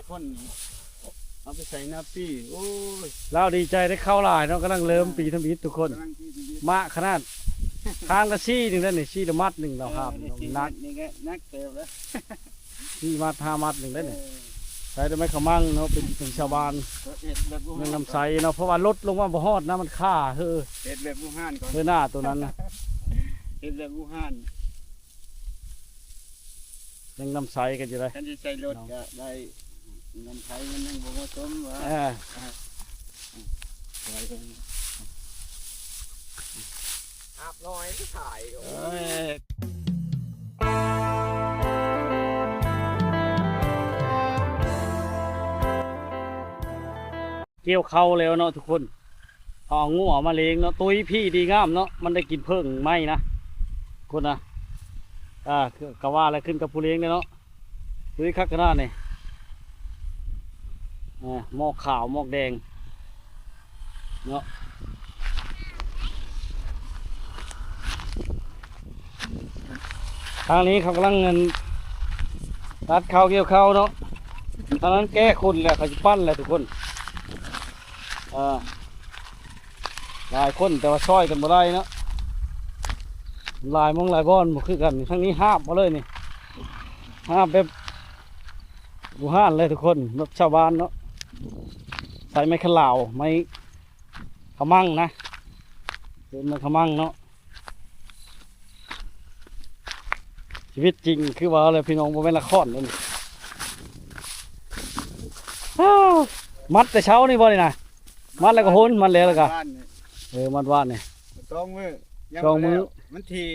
ຄົນເອົາໄປໃສ່ນາປີ. ໂອ້ຍ ລາວດີໃຈໄດ້ເຂົ້າຫຼາຍເນາະ, ກຳລັງເລີ່ມ ເອີ ປີທຳອິດທຸກຄົນ. ກຳລັງປີທຳອິດ ມະຂະໜາດ ທາງລະສີ່ໜຶ່ງແລ້ວນີ້, ສີ່ລະມັດໜຶ່ງລາວຫາບ ເອີ ນີ້ກໍໜັກ ສີ່ມັດນີ້ກໍໜັກເຕີບແລ້ວ. ສີ່ມັດ ຫ້າມັດໜຶ່ງແລ້ວນີ້. ເອີ ໃສ່ໄດ້ໄມ້ຂະມັງເນາະ, ເປັນ ເປັນຊາວບ້ານ ເຮັດແບບບໍ່ ຍັງນຳໃຊ້ເນາະ, ເພາະວ່າລົດລົງມາບໍ່ຮອດນະ, ມັນຄາເຮີ ເຮັດແບບບູຮານກ່ອນ ເຮີໜ້າໂຕນັ້ນນະ ເຮັດແບບບູຮານ. ຍັງນຳໃຊ້ກັນຢູ່ເດ້. ຄັນຊິໃຊ້ລົດກໍໄດ້, ເງິນໄຂມັນຍັງບໍ່ເໝາະສົມວ່າ. ເອີ ຫາບນ້ອຍຄືຂາຍ. ເອີຍ ກ່ຽວເຂົ້າແລ້ວເນາະທຸກຄົນ, ເອົາງົວມາລ້ຽງເນາະ. ຕຸ້ຍພີ້ດີງາມເນາະ, ມັນໄດ້ກິນເຜິ້ງໄມ້ນະ ຄົນນະ. ອ່າ ກະວ່າແລ້ວ ຂຶ້ນກັບຜູ້ລ້ຽງເດ້ເນາະ. ຕຸ້ຍຄັກຂະໜາດນີ້ ອ່າ ໝອກຂາວໝອກແດງເນາະ. ທາງນີ້ເຂົາກຳລັງ ອັນ ຕັດເຂົ້າກ່ຽວເຂົ້າເນາະ, ທາງນັ້ນແກ້ຂຸ້ນແລ້ວ ເຂົາຊິປັ້ນແລ້ວທຸກຄົນ. ອ່າ ຫຼາຍຄົນແຕ່ວ່າຊ່ອຍກັນບໍ່ໄດ້ເນາະ, ຫຼາຍໝ່ອງຫຼາຍບ່ອນບໍ່ຄືກັນ. ທາງນີ້ຫາບເອົາເລີຍນີ້, ຫາບແບບບູຮານເລີຍທຸກຄົນ, ແບບຊາວບ້ານເນາະ, ໃຊ້ໄມ້ຂະລາວ ໄມ້ຂະມັງນະ, ເປັນໄມ້ຂະມັງເນາະ. ຊີວິດຈິງຄືວ່າແຫຼະພີ່ນ້ອງ, ບໍ່ແມ່ນລະຄອນເດ້ນີ້. ອ້າວ ມັດແຕ່ເຊົ້ານີ້ບໍ່ນີ້ນະ? ມັດແລ້ວກໍໂຫນ, ມັດແລ້ວ ແລ້ວກໍ ເອີ ມັດວານນີ້ ສອງມື້ ຍັງ ສອງມື້ ບໍ່ແລ້ວ ມັນຖີ່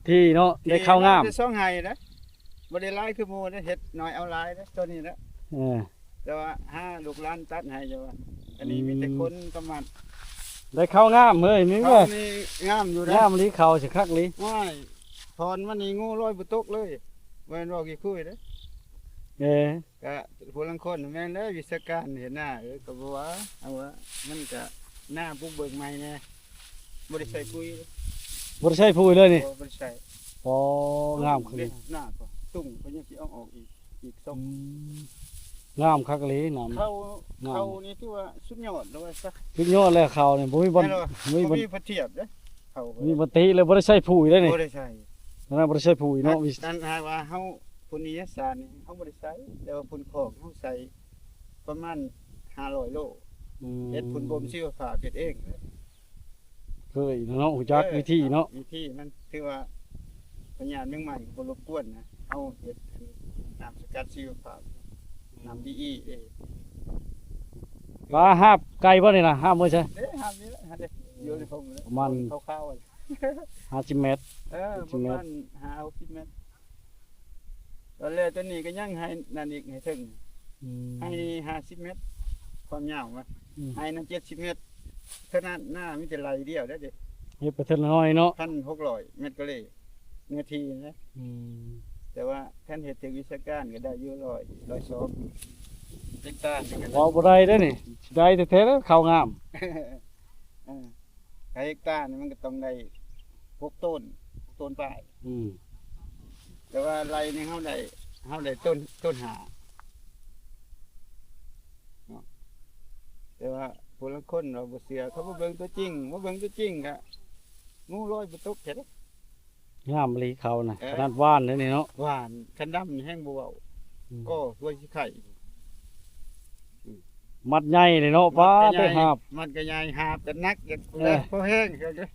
ຖີ່ເນາະ, ໄດ້ເຂົ້າງາມ ໄດ້ສອງໄຮ່ນະ, ບໍ່ໄດ້ຫຼາຍຄືໝູ່ເດ້, ເຮັດໜ້ອຍເອົາຫຼາຍເດ້ ຕົວນີ້ນະ. ເອີ ແຕ່ວ່າຫາລູກຫຼານຕັດໃຫ້ຢູ່ວ່າ, ອັນນີ້ມີແຕ່ຄົນກຳມັດ ໄດ້ເຂົ້າງາມເຮີ້ຍ. ນີ້ ເຂົ້ານີ້ງາມຢູ່ເດ້, ງາມອີ່ຫຼີ, ເຂົ້າຊິຄັກອີ່ຫຼີ. ໂອ້ຍ ຖອນມານີ້ງູລອຍບໍ່ຕົກເລີຍ, ບໍ່ແມ່ນເວົ້າຂີ້ຄຸຍເດ້. ເອີ ກະຜູ້ລາງຄົນແມ່ນແຫຼະ ວິຊາການເຮັດນາ, ເອີ ກໍບໍ່ວ່າ, ເອົາວ່າ ມັນກະນາບຸກເບີກໃໝ່ແດ່. ບໍ່ໄດ້ໃສ່ປຸ໋ຍ ບໍ່ໄດ້ໃສ່ປຸ໋ຍເລີຍນີ້. ບໍ່ ບໍ່ໄດ້ໃສ່. ອໍ ງາມຄືນະ, ໜ້າກໍຕຸ່ງກໍຍັງຊິເອົາອອກອີກ ອີກສອງ ອືມ ງາມຄັກອີ່ຫຼີ. ນ້ຳ ເຂົ້າ ງາມ ເຂົ້ານີ້ຖືວ່າສຸດຍອດແລ້ວວ່າຊະ, ສຸດຍອດແລ້ວ. ເຂົ້ານີ້ບໍ່ມີບ່ອນ ແມ່ນບໍ່? ບໍ່ມີບ່ອນ ບໍ່ມີປະທຽບເດ້ ເຂົ້າ ບໍ່ມີປະຕິເລີຍ. ບໍ່ໄດ້ໃສ່ປຸ໋ຍເດ້ນີ້, ບໍ່ໄດ້ໃສ່. ອັນນັ້ນບໍ່ໄດ້ໃສ່ປຸ໋ຍເນາະ. ອັນ ອັນຫາກວ່າເຮົາ ຝຸ່ນນິຍະສານນີ້ເຮົາບໍ່ໄດ້ໃສ່, ແຕ່ວ່າຝຸ່ນຄອກເຮົາໃສ່ປະມານຫ້າຮ້ອຍໂລ. ອືມ ເຮັດຝຸ່ນບົ່ມຊີວະພາບ ເຮັດເອງ. ເຄີຍເນາະ, ຮູ້ຈັກ ເອີ ວິທີເນາະ, ວິທີມັນຖືວ່າພະຍາດແມງໄມ້ບໍ່ລົບກວນນະ. ເຮົາເຮັດອັນນ້ຳສະກັດຊີວະພາບ, ນ້ຳດີອີເອ. ປາຫາບໄກບໍ່ນີ້ນະ? ຫາບມື້ໃສ? ເດ້ ຫາບນີ້ແຫຼະ, ຫັ້ນເດ້ ຢູ່ໃນພົງເດ້ ປະມານຂາວໆ ຫ້າສິບແມັດ. ເອີ ຫ້າສິບແມັດ ປະມານຫ້າຫົກສິບແມັດ. ຕອນແລກຕົວນີ້ກໍຍັງໃຫ້ນັ້ນອີກ ໃຫ້ເທິງ. ອືມ ໃຫ້ຫ້າສິບແມັດຄວາມຍາວນະ. ອືມ ໃຫ້ນັ້ນເຈັດສິບແມັດ. ຂະໜາດໜ້າມີແຕ່ໄລ່ດຽວເດ້ ເຮັດໄປເທື່ອລະໜ້ອຍເນາະ. ພັນຫົກຮ້ອຍແມັດກາເຣເນື້ອທີ່ນະ. ອືມ ແຕ່ວ່າຄັນເຮັດເຖິງວິຊາການກໍໄດ້ຢູ່ຮ້ອຍ ຮ້ອຍສອງ. ເຮັກຕານີ້ກໍ ເວົ້າບໍ່ໄດ້ເດ້ນີ້, ຊິໄດ້ແທ້ໆແລ້ວ ເຂົ້າງາມ. ເອີ ຖ້າເຮັກຕານີ້ມັນກໍຕ້ອງໄດ້ຫົກໂຕນ ຫົກໂຕນປາຍ. ອືມ ແຕ່ວ່າໄລ່ນີ້ເຮົາໄດ້ ເຮົາໄດ້ໂຕນ ໂຕນຫ້າເນາະ. ແຕ່ວ່າຜູ້ລາງຄົນເຂົາບໍ່ເຊື່ອ, ເຂົາບໍ່ເບິ່ງຕົວຈິງ, ບໍ່ເບິ່ງຕົວຈິງກະງູລອຍບໍ່ຕົກແທ້ເດ້. ງາມອີ່ຫຼີເຂົ້ານະ. ເອີ ຂະໜາດຫວ່ານເດ້ນີ້ເນາະ, ຫວ່ານ. ຄັນດຳນີ້ແຮງບໍ່ເວົ້າ. ອືມ ກໍຕົວຊິໄຂ່. ອືມ ມັດໃຫຍ່ເລີຍເນາະ. ປ້າ ໄດ້ຫາບ ມັດກໍໃຫຍ່ ຫາບກໍໜັກ. ເອີ ພໍແຮງ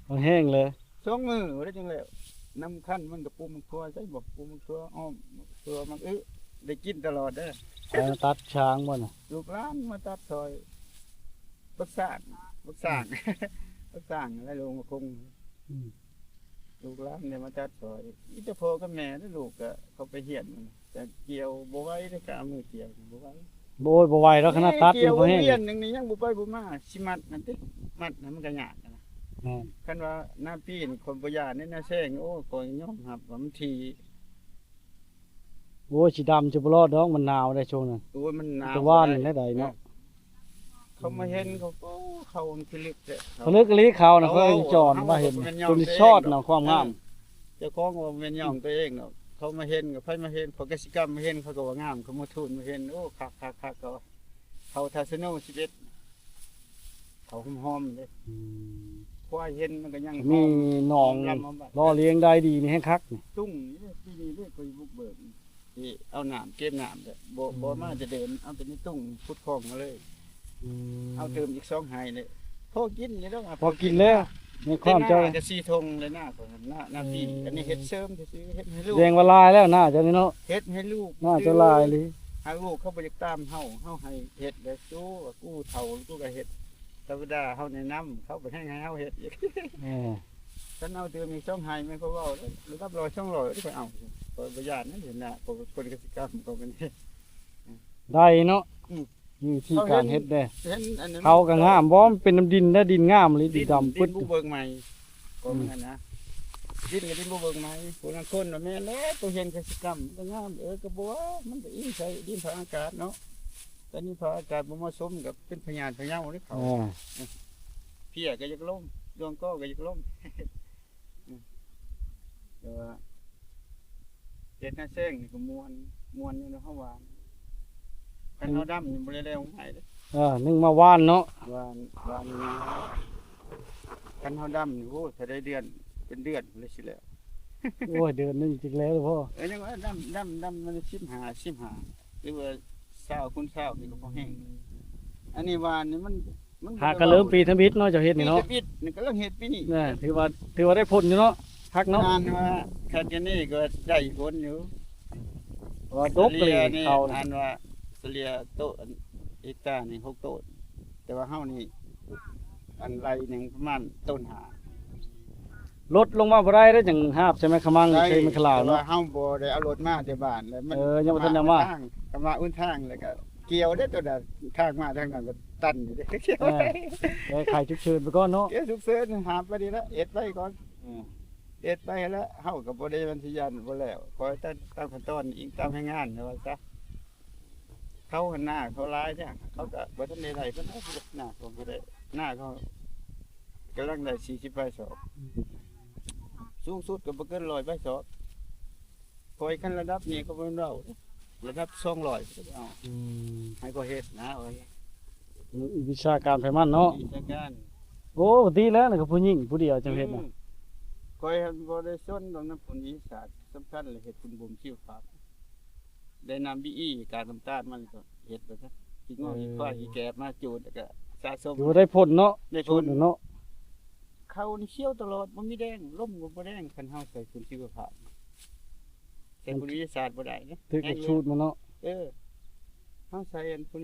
ພໍແຮງເລີຍ. ສອງມື້ໄດ້ຈັ່ງແລ້ວ. ນ້ຳຄັນມັນກໍປູກໝາກຖົ່ວໃສ່ບໍ່, ປູກໝາກຖົ່ວອ້ອມ, ໝາກຖົ່ວ ໝາກອຶ ໄດ້ກິນຕະຫຼອດເດີ. ໃຜມາຕັດຊ້າງບໍ່ນະ? ລູກຫຼານມາຕັດຊ່ອຍ. ບັກຊ້າງ ບັກຊ້າງ ອືມ ບັກຊ້າງ ແລະ ລົງມາຄົງ. ອືມ ລູກຫຼານໄດ້ມາຕັດຊ່ອຍ. ມີແຕ່ພໍ່ກັບແມ່ ແລະ ລູກກໍເຂົ້າໄປຮຽນ, ແຕ່ກ່ຽວບໍ່ໄຫວເດ້, ກະເອົາມືກ່ຽວບໍ່ໄຫວ. ໂອ້ຍ ບໍ່ໄຫວດອກ, ຂະໜາດຕັດ ແມ່ ກ່ຽວ ຍັງບໍ່ແຮງ. ວຽນໜຶ່ງນີ້ຍັງບໍ່ໄປບໍ່ມາ, ຊິມັດນັ້ນຕິ, ມັດນັ້ນມັນກໍຍາກນະ. ແມ່ນ. ຄັນວ່ານາປີນີ້ ຂ້ອຍບໍ່ຢ້ານເດ້, ນາແຊງນີ້ ໂອ້ຍ ຂ້ອຍຍອມຮັບວ່າມັນຖີ່. ໂອ້ຍ ຊິດຳຈະບໍ່ລອດດອກ, ມັນໜາວໄດ໋ຊ່ວງນັ້ນ. ໂອ້ຍ ມັນໜາວ ແຕ່ວ່ານີ້ແຫຼະໄດ໋ເນາະ. ເອີ ເຂົາມາເຫັນ ເຂົາ ໂອ້ ເຂົາມັນຄືເລິກແທ້. ເຂົາເລິກອີ່ຫຼີເຂົານະ, ເຂົາຈອນມາເຫັນ ເຂົາ ເຂົາກໍບໍ່ແມ່ນຍ່ອງ ຈົນຊິຊອດນະ ຄວາມງາມ. ເອີ ເຈົ້າຂອງກໍບໍ່ແມ່ນຍ່ອງຕົວເອງດອກ. ເຂົາມາເຫັນ ກໍໃຜມາເຫັນ ພວກກະສິກຳມາເຫັນ ເຂົາກໍວ່າງາມ ເຂົາມາທູນມາເຫັນ ໂອ້ ຄັກໆໆ ເຂົາ ເຂົາທ່າສະໂນສິບເອັດ ເຂົາຫອມໆເດ້ ອືມ ຄວາຍເຫັນມັນກໍຍັງ ມີໜອງ ຫອມລຳຫອມ ຫຼໍ່ລ້ຽງໄດ້ດີນີ້ແຮງຄັກນີ້ ຕຸ້ງນີ້ເດ້ ປີນີ້ເດ້ ຂ້ອຍບຸກເບີກ ຊິເອົານ້ຳເກັບນ້ຳແຫຼະ ບໍ່ ອືມ ບໍ່ມາແຕ່ເດີນ ເອົາແຕ່ໃນຕຸ້ງ ຂຸດຄອງມາເລີຍ ອືມ ເອົາຕື່ມອີກສອງໄຮ່ເລີຍ ພໍກິນຢູ່ດອກ ພໍກິນແລ້ວ ໃນຄວາມເຈົ້າ ແຕ່ນາກໍສີ່ທົ່ງເລີຍນາ ນາ ນາປີ ອືມ ອັນນີ້ເຮັດເສີມຊື່ໆ ເຮັດໃຫ້ລູກ ແສດງວ່າຫຼາຍແລ້ວນາເຈົ້ານີ້ເນາະ ເຮັດໃຫ້ລູກ ນາເຈົ້າຫຼາຍອີ່ຫຼີ ຫາກລູກເຂົາບໍ່ຢາກຕາມເຮົາ ເຮົາໃຫ້ເຮັດແລ້ວ ໂອ້ ກູເຖົ້າກູກໍເຮັດ ທຳມະດາເຮົາແນະນຳ ເຂົາບໍ່ແຮງໃຫ້ເຮົາເຮັດອີກ ເອີ ຄັນເອົາຕື່ມອີກສອງໄຮ່ ແມ່ນຂ້ອຍເວົ້າເດ້ ລະດັບຮ້ອຍສອງຮ້ອຍ ຂ້ອຍເອົາ ຂ້ອຍບໍ່ຢ້ານນະ ເຫັນນະ ເພາະຄົນກະສິກຳ ເຂົາກໍໄດ້ເນາະ ອືມ ວິທີການເຮັດເດ້ ເຫັນອັນນັ້ນ ເຂົາກໍງາມບໍ່ ມັນເປັນນ້ຳດິນເດ້ ດິນງາມອີ່ຫຼີ ດິນ ດິນດຳປຶດ ດິນບຸກເບີກໃໝ່ ກໍ ອືມ ນັ້ນນະ ດິນກໍດິນບຸກເບີກໃໝ່ ຜູ້ລາງຄົນວ່າແມ່ນແລ້ວ ໂຕເຮັດກະສິກຳ ມັນກໍງາມ ເອີ ກໍບໍ່ວ່າ ມັນກໍອີງໃສ່ດິນຟ້າອາກາດເນາະ ຕອນນີ້ພະອາກາດບໍ່ເໝາະສົມ ກໍເປັນພະຍາດພະເຍົາເດ້ເຂົາ ເອີ ເອີ ເພັ້ຍກໍຢາກລົງ ດວງກໍກໍຢາກລົງ ອືມ ແຕ່ວ່າເຮັດນາແຊງນີ້ກໍມ່ວນ ມ່ວນຢູ່ເນາະ ເຮົາວ່າ ຄັນເຮົາດຳນີ້ບໍ່ໄດ້ແລ້ວງ່າຍເດ້ ເອີ ໜຶ່ງມາຫວ່ານເນາະ ຫວ່ານ ຫວ່ານງ່າຍ ຄັນເຮົາດຳນີ້ ໂອ້ ຖ້າໄດ້ເດືອນ ເປັນເດືອນພຸ້ນແຫຼະຊິແລ້ວ ໂອ້ຍ ເດືອນໜຶ່ງຈຶ່ງແລ້ວບໍ່ ເອີ ຍັງວ່າດຳ ດຳ ດຳມັນສິບຫ້າ ສິບຫ້າ ຫຼືວ່າຊາວຄູນຊາວນີ້ກໍພໍແຮງ ອັນນີ້ຫວ່ານນີ້ມັນ ມັນຫາກະເລີ່ມປີທຳອິດເນາະ ເຈົ້າເຮັດນີ້ເນາະ ປີທຳອິດນີ້ກຳລັງເຮັດປີນີ້ ນະ ຖືວ່າ ຖືວ່າໄດ້ຜົນຢູ່ເນາະ ຄັກເນາະ ອ່ານວ່າຄັນແຕ່ນີ້ກໍໄດ້ຜົນຢູ່ ເພາະວ່າດົກເລີຍ ສະເລ່ຍນີ້ ເຂົາ ອ່ານວ່າສະເລ່ຍໂຕ ເຮັກຕານີ້ຫົກໂຕນ ແຕ່ວ່າເຮົານີ້ ອັນໄລ່ໜຶ່ງປະມານໂຕນຫ້າ ລົດລົງມາບໍ່ໄດ້ເດ້ ຈັ່ງຫາບໃສ່ໄມ້ຂະມັງ ໃສ່ໄມ້ຂະລາວເນາະ ແຕ່ວ່າເຮົາບໍ່ໄດ້ເອົາລົດມາແຕ່ບ້ານ ແລ້ວມັນ ເອີ ຍັງບໍ່ທັນໄດ້ມາ ກະມາອຸນທາງ ແລ້ວກະກ່ຽວເດ້ ໂຕນັ້ນທາງມາທາງນັ້ນກໍຕັນຢູ່ເດ້ ເອີ ແກ້ໄຂສຸກເສີນໄປກ່ອນເນາະ ແກ້ສຸກເສີນຫາບໄປນີ້ລະ ເຮັດໄປກ່ອນ ເອີ ເຮັດໄປແລ້ວ ເຮົາກໍບໍ່ໄດ້ມັນຊິຢ້ານບໍ່ແລ້ວ ຂໍໃຫ້ຕາມ ຕາມຂັ້ນຕອນ ອີງຕາມແຮງງານວ່າຊະ ເຂົາຫັ້ນນາເຂົາຫຼາຍເດ້ ເຂົາກໍບໍ່ທັນໄດ້ໄລ່ປານໃດ ນາເຂົາບໍ່ໄດ້ ນາເຂົາກຳລັງໄດ້ສີ່ສິບປາຍສອບ ອືມ ສູງສຸດກໍບໍ່ເກີນຮ້ອຍປາຍສອບ ຂ້ອຍຄັນລະດັບນີ້ກໍບໍ່ແມ່ນເວົ້າເດ້ ລະດັບສອງຮ້ອຍກໍເອົາ ອືມ ໃຫ້ຂ້ອຍເຮັດນາ ວິຊາການໃຜມັນເນາະ ວິຊາການ ໂອ້ ດີແລ້ວນະ ຜູ້ຍິງຜູ້ດຽວຈັ່ງເຮັດນະ ອືມ ຂ້ອຍຫັ້ນບໍ່ໄດ້ສົນດອກນຳຜົນວິທະຍາສາດ ສຳຄັນລະເຮັດບຸນບຸມຊີວພາບ ໄດ້ນຳບີອີກາກນ້ຳຕານມັນກໍເຮັດໄປຊະ ຂີ້ງົວ ເອີ ຂີ້ຄວາຍ ຂີ້ແກບມາຈູດ ແລ້ວກໍສະສົມ ຖືວ່າໄດ້ຜົນເນາະ ໄດ້ຜົນ ສູດເນາະ ເຂົ້ານີ້ຂຽວຕະຫຼອດ ບໍ່ມີແດງ ລົມກໍບໍ່ແດງ ຄັນເຮົາໃສ່ຝຸ່ນຊີວະພາບ ໃສ່ຝຸ່ນວິທະຍາສາດບໍ່ໄດ້ເດ້ ຖືກກັບສູດມັນເນາະ ເອີ ເຮົາໃສ່ອັນຝຸ່ນ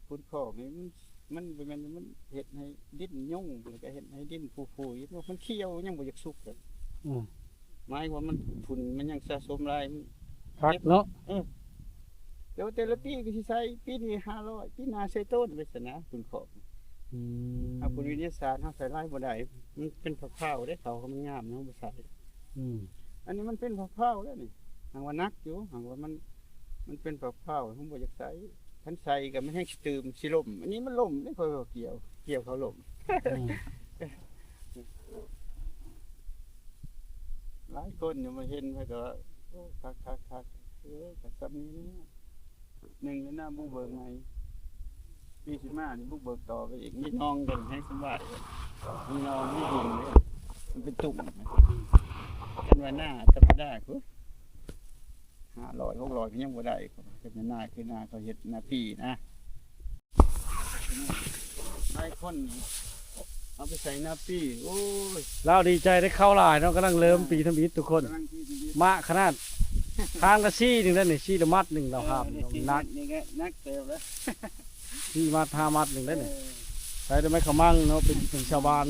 ຝຸ່ນຄອກນີ້ ມັນ ມັນບໍ່ແມ່ນ ມັນເຮັດໃຫ້ດິນຫຍຸ້ງ ແລ້ວກໍເຮັດໃຫ້ດິນຟູໆ ມັນຂຽວ ຍັງບໍ່ຢາກສຸກເລີຍ ອືມ ໝາຍຄວາມວ່າມັນຝຸ່ນມັນຍັງສະສົມຫຼາຍ ມັນຄັກເນາະ ເອີ ແຕ່ວ່າແຕ່ລະປີກໍຊິໃສ່ ປີນີ້ຫ້າຮ້ອຍ ປີໜ້າໃສ່ໂຕນໄປຊັ້ນນະ ຝຸ່ນຄອກ ອືມ ເອົາຝຸ່ນວິທະຍາສາດເຮົາໃສ່ຫຼາຍບໍ່ໄດ້ ມັນເປັນພາວໆເດ້ ເຂົາມັນງາມເຮົາບໍ່ໃສ່ ອືມ ອັນນີ້ມັນເປັນພາວໆແລ້ວນີ້ ຫາກວ່າໜັກຢູ່ ຫາກວ່າມັນ ມັນເປັນພາວໆ ເຮົາບໍ່ຢາກໃສ່ ຄັນໃສ່ກໍມັນແຮງຊິຕື່ມ ຊິລົ້ມ ອັນນີ້ມັນລົ້ມເດ້ ຂ້ອຍວ່າກ່ຽວ ກ່ຽວເຂົ້າລົ້ມ ອືມ ຫຼາຍຄົນຢູ່ມາເຫັນ ເພິ່ນກໍວ່າ ໂອ້ ຄັກໆໆ ເອີ ກໍຊ່ຳນີ້ແຫຼະ ໜຶ່ງແລ້ວນະ ບຸກເບີກໃໝ່ ປີຊິມານີ້ບຸກເບີກຕໍ່ໄປອີກ ມີໜອງກໍແຮງສະບາຍ ມີໜອງ ມີດິນ ມັນເປັນຕຸ້ມ ຄັນວ່ານາທຳມະດາພຸ້ນ ຫ້າຮ້ອຍ ຫົກຮ້ອຍ ກໍຍັງບໍ່ໄດ້ ເຮັດນາ ຄືນາເຂົາເຮັດນາປີນະ ຫຼາຍຄົນເອົາໄປໃສ່ນາປີ ໂອ້ຍ ລາວດີໃຈໄດ້ເຂົ້າຫຼາຍເນາະ ກຳລັງເລີ່ມ ເອີ ປີທຳອິດທຸກຄົນ ກຳລັງປີທຳອິດ ມະຂະໜາດ ທາງກະສີ່ໜຶ່ງນັ້ນນີ້ ສີ່ລະມັດໜຶ່ງລາວຫາບ ເອີ ໜັກ ສີ່ເມັດນີ້ກໍໜັກເຕີບແລ້ວ ສີ່ມັດ ຫ້າມັດໜຶ່ງໄດ້ນີ້ ເອີ ໃຊ້ໄດ້ໄມ້ຂະມັງເນາະ ເປັນ ເປັນຊາວບ້ານ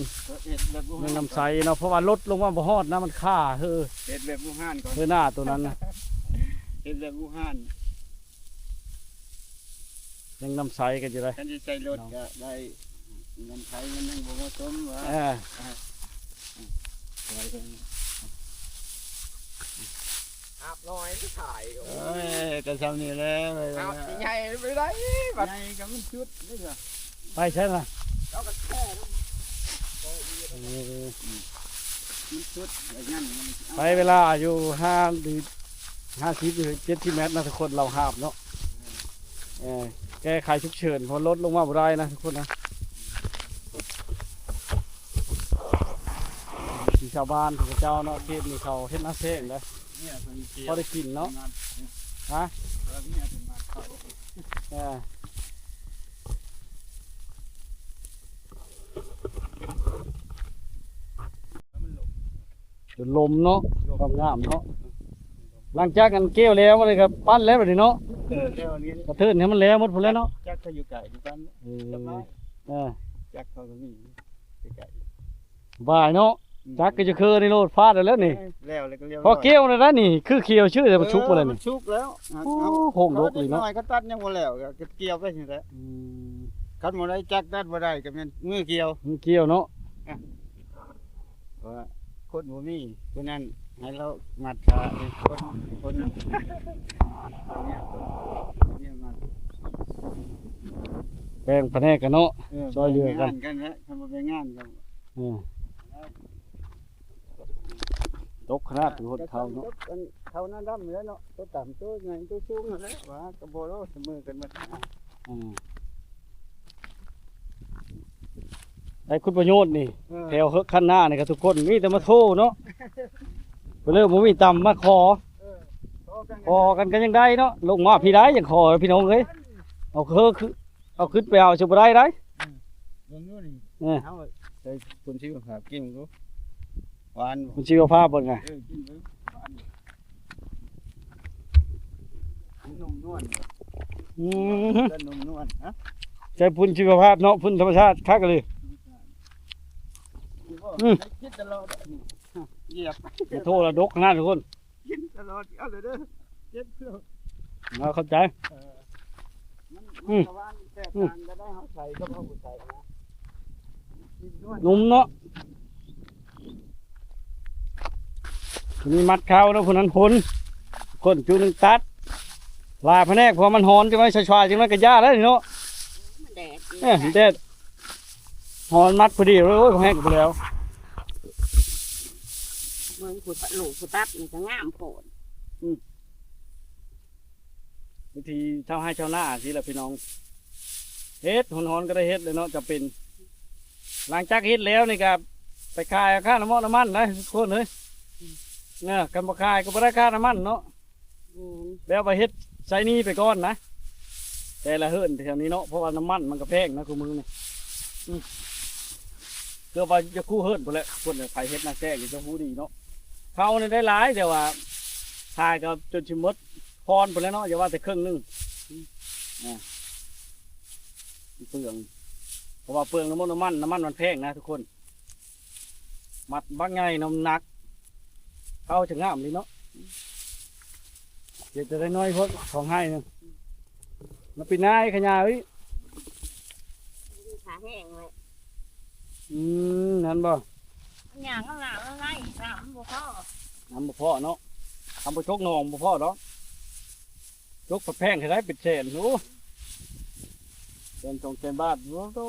ເຮັດແບບບູຮານ ເມືອງນ້ຳໃສເນາະ ເພາະວ່າລົດລົງມາບໍ່ຮອດນະ ມັນຄາເຮີ ເຮັດແບບບູຮານກ່ອນ ເຮີໜ້າໂຕນັ້ນນະ ເຮັດແບບບູຮານ ຍັງນ້ຳໃສກັນຢູ່ເດ້ ຄັນຊິໃສ່ລົດກໍໄດ້ ເງື່ອນໄຂມັນຍັງບໍ່ເໝາະສົມວ່າ ເອີ ຫາບນ້ອຍກໍຂາຍ ໂອ້ຍ ກໍຊ່ຳນີ້ແຫຼະ ຫາບໃຫຍ່ໄປໄດ້ບັດ ໃຫຍ່ກໍມັນຈຸດເດ້ ໄປໃສລະ ເອົາກໍແຊ່ ເອີ ມັນຈຸດ ໄປເວລາຢູ່ຫ້າງ ຫ້າສິບ ຫຼື ເຈັດສິບແມັດນະທຸກຄົນ ລາວຫາບເນາະ. ເອີ ແກ້ໄຂສຸກເສີນ ເພາະລົດລົງມາບໍ່ໄດ້ນະທຸກຄົນນະ. ທີ່ຊາວບ້ານເຂົາເຈົ້າເນາະ ເຂດນີ້ເຂົາເຮັດນາແຊງເດ້ ພໍໄດ້ກິນເນາະ. ຮະ? ເອີ. ຈົນລົມເນາະ ຄວາມງາມເນາະ. ຫຼັງຈາກອັນກ່ຽວແລ້ວ ມັນກໍປັ້ນແລ້ວບັດນີ້ເນາະ. ເອີ ແລ້ວອັນນີ້ ກະເທີນໃຫ້ມັນແລ້ວໝົດພຸ້ນແຫຼະເນາະ. ຈັກເຂົາຢູ່ໄກຢູ່ບ້ານ. ເອີ ສະບາຍ. ເອີ ຈັກເຂົາກໍມີໃກ້ໆ ສະບາຍເນາະ. ອືມ ຈັກກໍຈະເຄີນີ້ໂລດ ຟາດເອົາແລ້ວນີ້. ເອີ ແລ້ວ ແລ້ວກໍລຽບຮ້ອຍ ພໍກ່ຽວແລ້ວນະນີ້ ຄືຂຽວຊື່ ແຕ່ມັນສຸກໝົດແລ້ວນີ້. ເອີ ມັນສຸກແລ້ວ. ໂອ້ ໂຫງດົກອີ່ເນາະ. ເດັກນ້ອຍກໍຕັດຍັງບໍ່ແລ້ວ ກໍກ່ຽວໄປນີ້ແຫຼະ. ອືມ ຄັນບໍ່ໄດ້ຈັກຕັດບໍ່ໄດ້ ກໍແມ່ນມືກ່ຽວ ມືກ່ຽວເນາະ. ເພາະວ່າຄົນບໍ່ມີ ຜູ້ນັ້ນໃຫ້ລາວມັດຂາ ຄົນ ຄົນ ຄົນນີ້ ຄົນນີ້ມັດ ແບ່ງພະແນກກັນເນາະ. ເອີ ຊ່ອຍເຫຼືອກັນ ແບ່ງງານກັນແຫຼະ ຄັນບໍ່ແບ່ງງານກໍ ເອີ ຕົກຂະໜາດຄົນເຖົ້າເນາະ. ເຖົ້າໜ້າດຳແລ້ວເນາະ ໂຕຕ່ຳໂຕໃຫຍ່ໂຕສູງນັ້ນແຫຼະ ວ່າກໍບໍ່ລອດສະເໝີກັນໝົດ. ອືມ ໄດ້ຄຸນປະໂຫຍດນີ້. ເອີ ແຖວເຮີກຄັນນານີ້ກໍທຸກຄົນມີແຕ່ມາໂທເນາະ ກໍເລີຍບໍ່ມີຕຳມາຂໍ. ເອີ ຂໍກັນກໍຍັງໄດ້ເນາະ ລົງມາພີ້ໄດ້ຍັງຂໍ ພີ່ນ້ອງເອີຍ. ເອົາຄື ເອົາຂຶ້ນໄປເອົາຊິບໍ່ໄດ້ໄດ໋. ເບິ່ງຢູ່ນີ້. ເອີ ເອົາໃສ່ປຸ້ນຊີວະພາບກິນດູ ຫວານບໍ່? ປຸ້ນຊີວະພາບເບິ່ງນະ. ເອີ ກິນເບິ່ງ ຫວານຢູ່ ມັນນຸ່ມນວນ. ອືມ ເອີ ນຸ່ມນວນ. ຮະ? ໃສ່ປຸ້ນຊີວະພາບເນາະ ປຸ້ນທຳມະຊາດຄັກອີ່ຫຼີ. ອືມ ກິນຕະຫຼອດ ຢຽບ ໂທລະດົກຂະໜາດທຸກຄົນ. ກິນຕະຫຼອດ ເອົາເລີຍເດີ ເຈັບໂລດ. ເອົາ ເຂົ້າໃຈ. ເອີ ມັນ ອືມ ມັນກະວ່າແຕກຕ່າງກັນໄດ໋ ເຮົາໃສ່ກັບເຮົາບໍ່ໃສ່ນະ ນຸ່ມເນາະ. ຜູ້ນີ້ມັດຂາວເນາະ ຜູ້ນັ້ນຄົນ ຄົນຈຸໜຶ່ງຕັດ ຫຼາຍພະແນກ ເພາະມັນຮ້ອນ ຈັ່ງໜ້ອຍຊວາຍໆ ຈັ່ງໜ້ອຍກະຢ່າແລ້ວນີ້ເນາະ. ມັນແດດ ເອີ ແດດ ຮ້ອນມັດພໍດີເລີຍ ໂອ້ຍ ແຫ້ງໄປແລ້ວ. ເບິ່ງຜູ້ຕະ ລູກຜູ້ຕັດນີ້ກໍງາມໂພດ. ອືມ ວິທີຊາວໄຮ່ຊາວນາຊີ້ແຫຼະພີ່ນ້ອງ ເຮັດຮ້ອນໆກໍໄດ້ເຮັດແຫຼະເນາະ ຈຳເປັນ. ຫຼັງຈາກເຮັດແລ້ວນີ້ກໍໄປຂາຍເອົາຄ່ານ້ຳມັນນະທຸກຄົນເອີຍ. ອືມ ເອີ ຄັນບໍ່ຂາຍກໍບໍ່ໄດ້ຄ່ານ້ຳມັນເນາະ. ແມ່ນ ແບບວ່າເຮັດໃຊ້ໜີ້ໄປກ່ອນນະ ແຕ່ລະເຮືອນແຖວນີ້ເນາະ ເພາະວ່ານ້ຳມັນມັນກໍແພງນະຄູ່ມື້ນີ້. ອືມ ເກືອບວ່າຈະຄູ່ເຮືອນພຸ້ນແຫຼະ ຄົນໃຜເຮັດນາແຊງນີ້ຈະຮູ້ດີເນາະ. ເຂົ້ານີ້ໄດ້ຫຼາຍ ແຕ່ວ່າຂາຍກໍຈົນຊິໝົດຄອນພຸ້ນແຫຼະເນາະ ຢ່າວ່າແຕ່ເຄິ່ງໜຶ່ງ. ອືມ ອ່າ ເປືອງ ເພາະວ່າເປືອງນ້ຳມັນ ນ້ຳມັນມັນແພງນະທຸກຄົນ. ມັດບັກໃຫຍ່ນ້ຳໜັກ ເຂົ້າຈະງາມດີເນາະ. ເຮັດຈະໄດ້ໜ້ອຍໂພດ ສອງໄຮ່ໜຶ່ງ ມາປີໜ້າອີກຂະຫຍາເອີຍ. ຂາແຫ້ງເລີຍ. ອືມ ນັ້ນບໍ່? ມັນຍ່າງເອົາໜ້າເອົາໃນ ນ້ຳມັນບໍ່ພໍ ນ້ຳບໍ່ພໍເນາະ. ທຳບໍ່ຈົກໜອງບໍ່ພໍດອກ. ຈົກປະແພງໃຫ້ໄດ້ເປັນແສນ. ໂອ້ ແສນສອງແສນບາດ. ໂອ້ໂຕ